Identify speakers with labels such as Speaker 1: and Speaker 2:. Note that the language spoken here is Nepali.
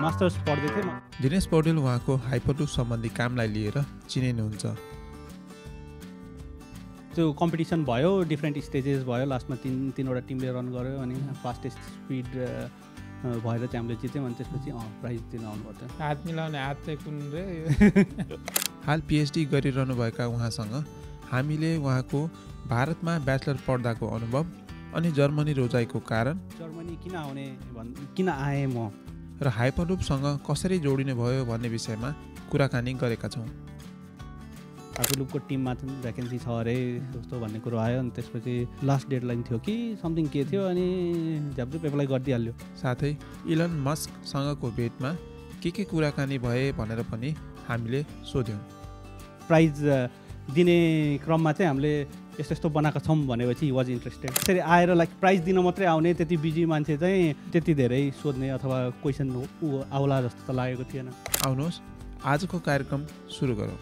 Speaker 1: मास्टर्स पढ्दै थिएँ म।
Speaker 2: दिनेश पौडेल उहाँको हाइपरलुप सम्बन्धी कामलाई लिएर चिनिनुहुन्छ।
Speaker 1: त्यो कम्पिटिसन भयो, डिफ्रेन्ट स्टेजेस भयो, लास्टमा तीनवटा टिमले रन गर्यो अनि फास्टेस्ट स्पिड भएर चाहिँ हामीले जित्यौँ अनि त्यसपछि प्राइज दिन आउनुभयो थियो।
Speaker 3: हात मिलाउने हात चाहिँ कुन रे?
Speaker 2: हाल पिएचडी गरिरहनुभएका उहाँसँग हामीले उहाँको भारतमा ब्याचलर पढ्दाको अनुभव अनि जर्मनी रोजाइको कारण,
Speaker 1: जर्मनी किन आएँ म
Speaker 2: र हाइपरलुपसँग कसरी जोडिने भयो भन्ने विषयमा कुराकानी गरेका छौँ।
Speaker 1: हाइपरलुपको टिममा भ्याकेन्सी छ अरे जस्तो भन्ने कुरो आयो अनि त्यसपछि लास्ट डेडलाइन थियो कि समथिङ के थियो अनि झ्यापझुप एप्लाई गरिदिइहाल्यो।
Speaker 2: साथै इलन मस्कसँगको भेटमा के कुराकानी भए भनेर पनि हामीले सोध्यौँ।
Speaker 1: प्राइज दिने क्रममा चाहिँ हामीले यस्तो बनाएको छौँ भनेपछि हि वाज इन्ट्रेस्टेड। त्यसरी आएर लाइक प्राइज दिन मात्रै आउने त्यति बिजी मान्छे चाहिँ त्यति धेरै सोध्ने अथवा क्वेसन आउला जस्तो त लागेको थिएन।
Speaker 2: आउनुहोस् आजको कार्यक्रम सुरु गरौँ।